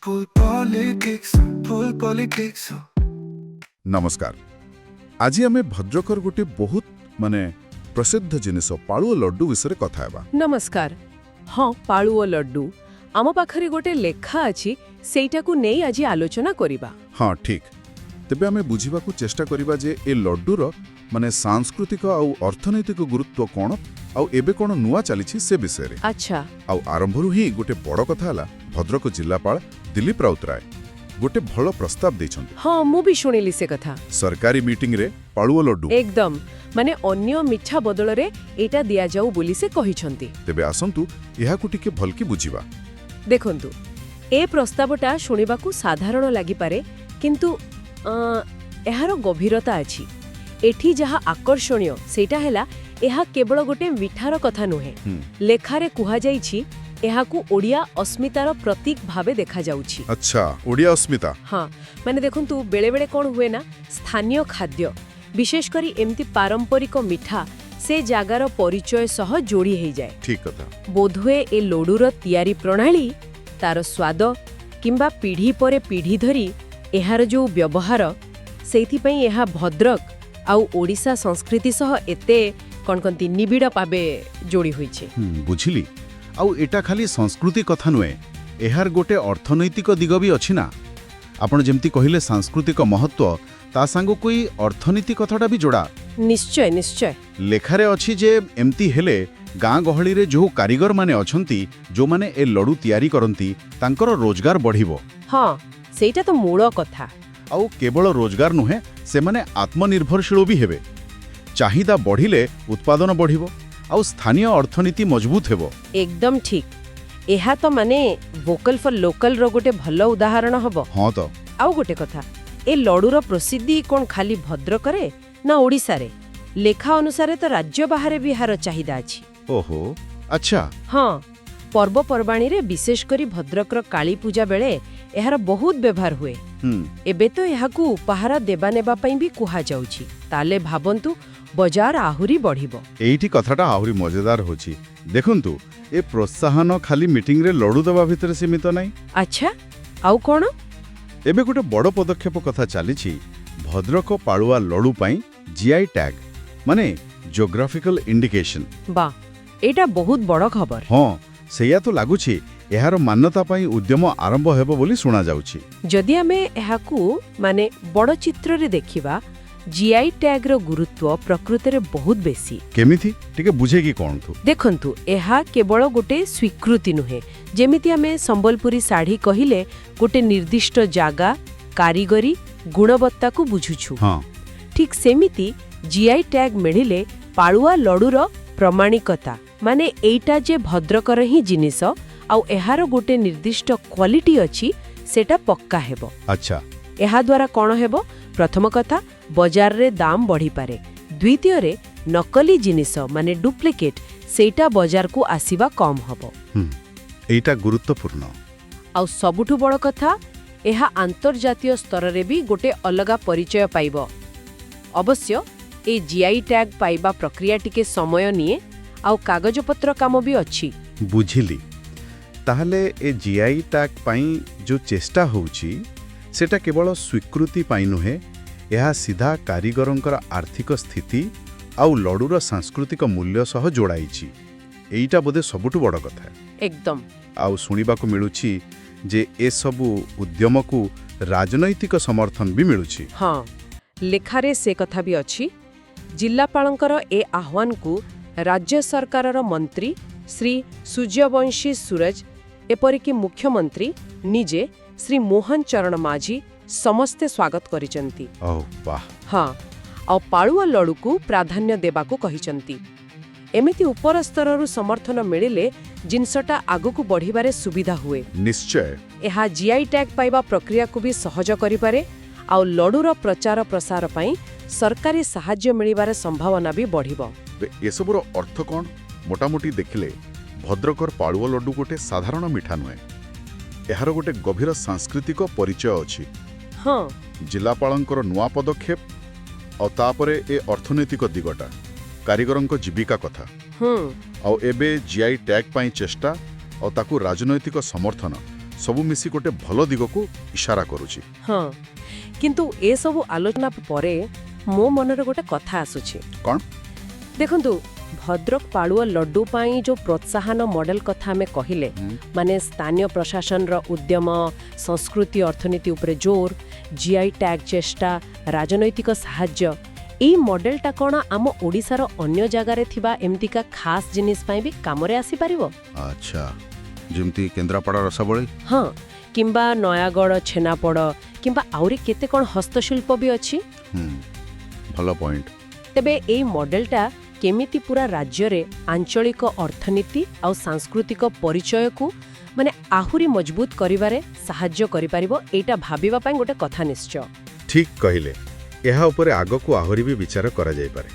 Full politics, full politics. ନମସ୍କାର। ଆଜି ଆମେ ଭଦ୍ରକର ଗୋଟେ ବହୁତ ମାନେ ପ୍ରସିଦ୍ଧ ଜିନିଷ ପାଳୁଅ ଲଡ୍ଡୁ ବିଷୟରେ କଥା ହେବା। ନମସ୍କାର। ହଁ, ପାଳୁଅ ଲଡ୍ଡୁ। ଆମ ପାଖରେ ଗୋଟେ ଲେଖା ଅଛି, ସେଇଟାକୁ ନେଇ ଆଜି ଆଲୋଚନା କରିବା। ହଁ, ଠିକ୍। ତେବେ ଆମେ ବୁଝିବାକୁ ଚେଷ୍ଟା କରିବା ଯେ ଏ ଲଡ୍ଡୁର ମାନେ ସାଂସ୍କୃତିକ ଆଉ ଅର୍ଥନୈତିକ ଗୁରୁତ୍ୱ କ'ଣ ଆଉ ଏବେ କ'ଣ ନୂଆ ଚାଲିଛି ସେ ବିଷୟରେ। ଆଉ ଆରମ୍ଭରୁ ହିଁ ଗୋଟେ ବଡ଼ କଥା ହେଲା, ଭଦ୍ରକ ଜିଲ୍ଲାପାଳ ଦିଲ୍ଲୀପ ରାଉତରାୟ ଗୋଟେ ଭଲ ପ୍ରସ୍ତାବ ଦେଇଛନ୍ତି। ହଁ, ମୁଁ ବି ଶୁଣିଲି ସେ କଥା। ସରକାରୀ ମିଟିଂରେ ପାଳୁଅ ଲଡ୍ଡୁ। ଏକଦମ, ମାନେ ଅନ୍ୟ ମିଠା ବଦଳରେ ଏଇଟା ଦିଆଯାଉ ବୋଲି ସେ କହିଛନ୍ତି। ତେବେ ଆସନ୍ତୁ, ଏହାକୁ ଟିକେ ଭଲକି ବୁଝିବା। ଦେଖନ୍ତୁ, ଏ ପ୍ରସ୍ତାବଟା ଶୁଣିବାକୁ ସାଧାରଣ ଲାଗିପାରେ, କିନ୍ତୁ ଏହାର ଗଭୀରତା ଅଛି। ଏଠି ଯାହା ଆକର୍ଷଣୀୟ ସେଇଟା ହେଲା, ଏହା କେବଳ ଗୋଟେ ମିଠାର କଥା ନୁହେଁ। ଲେଖାରେ କୁହାଯାଇଛି, ଏହାକୁ ଓଡ଼ିଆ ଅସ୍ମିତାର ପ୍ରତୀକ ଭାବେ ଦେଖାଯାଉଛି। ଆଚ୍ଛା, ଓଡ଼ିଆ ଅସ୍ମିତା। ହଁ, ମାନେ ଦେଖନ୍ତୁ, ବେଳେବେଳେ କ'ଣ ହୁଏ ନା, ସ୍ଥାନୀୟ ଖାଦ୍ୟ, ବିଶେଷ କରି ଏମିତି ପାରମ୍ପରିକ ମିଠା, ସେ ଜାଗାର ପରିଚୟ ସହ ଯୋଡ଼ି ହେଇଯାଏ। ଠିକ୍ କଥା। ବୋଧହୁଏ ଏ ଲଡୁର ତିଆରି ପ୍ରଣାଳୀ, ତାର ସ୍ୱାଦ କିମ୍ବା ପିଢ଼ି ପରେ ପିଢ଼ି ଧରି ଏହାର ଯୋଉ ବ୍ୟବହାର, ସେଇଥିପାଇଁ ଏହା ଭଦ୍ରକ ଆଉ ଓଡ଼ିଶା ସଂସ୍କୃତି ସହ ଏତେ କ'ଣ କହନ୍ତି ନିବିଡ଼ ଭାବେ ଯୋଡ଼ି ହୋଇଛି। ବୁଝିଲି। ଆଉ ଏଟା ଖାଲି ସଂସ୍କୃତି କଥା ନୁହେଁ, ଏହାର ଗୋଟେ ଅର୍ଥନୈତିକ ଦିଗ ବି ଅଛି ନା? ଆପଣ ଯେମିତି କହିଲେ ସାଂସ୍କୃତିକ ମହତ୍ତ୍ୱ, ତା ସାଙ୍ଗକୁ ଏଇ ଅର୍ଥନୀତି କଥାଟା ବି ଯୋଡ଼ା। ନିଶ୍ଚୟ। ଲେଖାରେ ଅଛି ଯେ ଏମିତି ହେଲେ ଗାଁ ଗହଳିରେ ଯେଉଁ କାରିଗରମାନେ ଅଛନ୍ତି, ଯେଉଁମାନେ ଏ ଲଡୁ ତିଆରି କରନ୍ତି, ତାଙ୍କର ରୋଜଗାର ବଢ଼ିବ। ହଁ, ସେଇଟା ତ ମୂଳ କଥା। ଆଉ କେବଳ ରୋଜଗାର ନୁହେଁ, ସେମାନେ ଆତ୍ମନିର୍ଭରଶୀଳ ବି ହେବେ। ଚାହିଦା ବଢ଼ିଲେ ଉତ୍ପାଦନ ବଢ଼ିବ ଆଉ ସ୍ଥାନୀୟ ଅର୍ଥନୀତି ମଜବୁତ ହେବ। ଏକଦମ ଠିକ୍। ଏହା ତ ମାନେ ଭୋକାଲ ଫର୍ ଲୋକାଲର ଗୋଟେ ଭଲ ଉଦାହରଣ ହବ। ହଁ ତ। ଆଉ ଗୋଟେ କଥା, ଏ ଲଡୁର ପ୍ରସିଦ୍ଧି କ'ଣ ଖାଲି ଭଦ୍ରକରେ ନା ଓଡ଼ିଶାରେ? ଲେଖା ଅନୁସାରେ ତ ରାଜ୍ୟ ବାହାରେ ବି ଏହାର ଚାହିଦା ଅଛି। ଓହୋ, ଆଚ୍ଛା। ହଁ, ପର୍ବପର୍ବାଣୀରେ, ବିଶେଷ କରି ଭଦ୍ରକର କାଳୀ ପୂଜା ବେଳେ ଏହାର ବହୁତ ବ୍ୟବହାର ହୁଏ। ଏବେ ତ ଏହାକୁ ଉପହାର ଦେବା ନେବା ପାଇଁ ବି କୁହାଯାଉଛି। ତାହେଲେ ଭାବନ୍ତୁ, ବଜାର ଆହୁରି ବଢ଼ିବ। ଏଇଠି କଥାଟା ଆହୁରି ମଜାଦାର ହେଉଛି। ଦେଖନ୍ତୁ, ଏ ପ୍ରୋତ୍ସାହନ ଖାଲି ମିଟିଂରେ ଲଡୁ ଦେବା ଭିତରେ ସୀମିତ ନାହିଁ। ଆଚ୍ଛା, ଆଉ କ'ଣ? ଏବେ ଗୋଟେ ବଡ଼ ପଦକ୍ଷେପ କଥା ଚାଲିଛି, ଭଦ୍ରକ ପାଳୁଆ ଲଡୁ ପାଇଁ ଜିଆଇ ଟ୍ୟାଗ୍, ମାନେ ଜିଓଗ୍ରାଫିକାଲ ଇଣ୍ଡିକେସନ। ବାଃ, ଏଇଟା ବହୁତ ବଡ଼ ଖବର। ହଁ, ସେଇଆ ତ ଲାଗୁଛି। ଏହାର ମାନ୍ୟତା ପାଇଁ ଉଦ୍ୟମ ଆରମ୍ଭ ହେବ ବୋଲି ଶୁଣାଯାଉଛି। ଯଦି ଆମେ ଏହାକୁ ମାନେ ବଡ଼ ଚିତ୍ରରେ ଦେଖିବା, ଜିଆଇ ଟ୍ୟାଗ୍ର ଗୁରୁତ୍ୱ ପ୍ରକୃତରେ ବହୁତ ବେଶୀ। କେମିତି, ଟିକେ ବୁଝେଇକି କହନ୍ତୁ। ଦେଖନ୍ତୁ, ଏହା କେବଳ ଗୋଟେ ସ୍ୱୀକୃତି ନୁହେଁ। ଯେମିତି ଆମେ ସମ୍ବଲପୁରୀ ଶାଢ଼ୀ କହିଲେ ଗୋଟେ ନିର୍ଦ୍ଦିଷ୍ଟ ଜାଗା, କାରିଗରୀ, ଗୁଣବତ୍ତାକୁ ବୁଝୁଛୁ, ଠିକ୍ ସେମିତି ଜିଆଇ ଟ୍ୟାଗ୍ ମିଳିଲେ ପାଳୁଆ ଲଡୁର ପ୍ରମାଣିକତା, ମାନେ ଏଇଟା ଯେ ଭଦ୍ରକର ହିଁ ଜିନିଷ ଆଉ ଏହାର ଗୋଟେ ନିର୍ଦ୍ଦିଷ୍ଟ କ୍ୱାଲିଟି ଅଛି, ସେଟା ପକ୍କା ହେବ। ଏହାଦ୍ୱାରା କ'ଣ ହେବ? ପ୍ରଥମ କଥା, ବଜାରରେ ଦାମ ବଢ଼ିପାରେ। ଦ୍ୱିତୀୟରେ, ନକଲି ଜିନିଷ ମାନେ ଡୁପ୍ଲିକେଟ୍, ସେଇଟା ବଜାରକୁ ଆସିବା କମ୍ ହେବ। ଏଇଟା ଗୁରୁତ୍ୱପୂର୍ଣ୍ଣ। ଆଉ ସବୁଠୁ ବଡ଼ କଥା, ଏହା ଆନ୍ତର୍ଜାତୀୟ ସ୍ତରରେ ବି ଗୋଟେ ଅଲଗା ପରିଚୟ ପାଇବ। ଅବଶ୍ୟ ଏ ଜିଆଇ ଟ୍ୟାଗ୍ ପାଇବା ପ୍ରକ୍ରିୟା ଟିକେ ସମୟ ନିଏ ଆଉ କାଗଜପତ୍ର କାମ ବି ଅଛି। ବୁଝିଲି। ତାହେଲେ ଏ ଜିଆଇ ଟ୍ୟାଗ୍ ପାଇଁ ଯେଉଁ ଚେଷ୍ଟା ହେଉଛି, ସେଟା କେବଳ ସ୍ୱୀକୃତି ପାଇଁ ନୁହେଁ, ଏହା ସିଧା କାରିଗରଙ୍କର ଆର୍ଥିକ ସ୍ଥିତି ଆଉ ଲଡୁର ସାଂସ୍କୃତିକ ମୂଲ୍ୟ ସହ ଯୋଡ଼ାଇଛି। ଏଇଟା ବୋଧେ ସବୁଠୁ ବଡ଼ କଥା। ଏକଦମ। ଆଉ ଶୁଣିବାକୁ ମିଳୁଛି ଯେ ଏସବୁ ଉଦ୍ୟମକୁ ରାଜନୈତିକ ସମର୍ଥନ ବି ମିଳୁଛି। ହଁ, ଲେଖାରେ ସେ କଥା ବି ଅଛି। ଜିଲ୍ଲାପାଳଙ୍କର ଏ ଆହ୍ୱାନକୁ ରାଜ୍ୟ ସରକାରର ମନ୍ତ୍ରୀ ଶ୍ରୀ ସୂର୍ଯ୍ୟବଂଶୀ ସୂରଜ, ଏପରିକି ମୁଖ୍ୟମନ୍ତ୍ରୀ ନିଜେ ଶ୍ରୀ ମୋହନ ଚରଣ ମାଝୀ ସମସ୍ତେ ସ୍ୱାଗତ କରିଛନ୍ତି। ଓଃ, ବାଃ। ହଁ, ଆଉ ପାଳୁଆ ଲଡୁକୁ ପ୍ରାଧାନ୍ୟ ଦେବାକୁ କହିଛନ୍ତି। ଏମିତି ଉପର ସ୍ତରରୁ ସମର୍ଥନ ମିଳିଲେ ଜିନିଷଟା ଆଗକୁ ବଢ଼ିବାରେ ସୁବିଧା ହୁଏ। ଏହା ଜିଆଇ ଟ୍ୟାଗ୍ ପାଇବା ପ୍ରକ୍ରିୟାକୁ ବି ସହଜ କରିପାରେ ଆଉ ଲଡୁର ପ୍ରଚାର ପ୍ରସାର ପାଇଁ ସରକାରୀ ସାହାଯ୍ୟ ମିଳିବାର ସମ୍ଭାବନା ବି ବଢ଼ିବ। ଏସବୁର ଅର୍ଥ କ'ଣ? ମୋଟାମୋଟି ଦେଖିଲେ ଭଦ୍ରକର ପାଳୁଅ ଲଡୁ ଗୋଟେ ସାଧାରଣ ମିଠା ନୁହେଁ। ଏହାର ଗୋଟେ ଗଭୀର ସାଂସ୍କୃତିକ ପରିଚୟ ଅଛି। ଜିଲ୍ଲାପାଳଙ୍କର ନୂଆ ପଦକ୍ଷେପ ଆଉ ତାପରେ ଏ ଅର୍ଥନୈତିକ ଦିଗଟା, କାରିଗରଙ୍କ ଜୀବିକା କଥା, ଆଉ ଏବେ ଜିଆଇ ଟ୍ୟାଗ୍ ପାଇଁ ଚେଷ୍ଟା ଆଉ ତାକୁ ରାଜନୈତିକ ସମର୍ଥନ, ସବୁ ମିଶି ଗୋଟେ ଭଲ ଦିଗକୁ ଇଶାରା କରୁଛି। ହଁ, କିନ୍ତୁ ଏସବୁ ଆଲୋଚନା ପରେ ମୋ ମନରେ ଗୋଟେ କଥା ଆସୁଛି। କ'ଣ? ଦେଖନ୍ତୁ, ଭଦ୍ରକ ପାଳୁଅ ଲଡ୍ଡୁ ପାଇଁ ଯୋଉ ପ୍ରୋତ୍ସାହନ ମଡେଲ କଥା ଆମେ କହିଲେ, ମାନେ ସ୍ଥାନୀୟ ପ୍ରଶାସନର ଉଦ୍ୟମ, ସଂସ୍କୃତି ଅର୍ଥନୀତି ଉପରେ ଜୋର, ଜିଆଇ ଟ୍ୟାଗ୍ ଚେଷ୍ଟା, ରାଜନୈତିକ ସାହାଯ୍ୟ, ଏଇ ମଡେଲଟା କ'ଣ ଆମ ଓଡ଼ିଶାର ଅନ୍ୟ ଜାଗାରେ ଥିବା ଏମିତିକା ଖାସ୍ ଜିନିଷ ପାଇଁ ବି କାମରେ ଆସିପାରିବ? ଆଚ୍ଛା, ଯେମିତି କେନ୍ଦ୍ରାପଡ଼ା ରସାବଳୀ? ହଁ, କିମ୍ବା ନୟାଗଡ଼ ଛେନାପୋଡ଼, କିମ୍ବା ଆହୁରି କେତେ କ'ଣ ହସ୍ତଶିଳ୍ପ ବି ଅଛି। ଭଲ ପଏଣ୍ଟ। ତେବେ ଏଇ ମଡେଲଟା କେମିତି ପୁରା ରାଜ୍ୟରେ ଆଞ୍ଚଳିକ ଅର୍ଥନୀତି ଆଉ ସାଂସ୍କୃତିକ ପରିଚୟକୁ ମାନେ ଆହୁରି ମଜବୁତ କରିବାରେ ସାହାଯ୍ୟ କରିପାରିବ, ଏଇଟା ଭାବିବା ପାଇଁ ଗୋଟେ କଥା ନିଶ୍ଚୟ। ଠିକ୍ କହିଲେ। ଏହା ଉପରେ ଆଗକୁ ଆହୁରି ବି ବିଚାର କରାଯାଇପାରେ।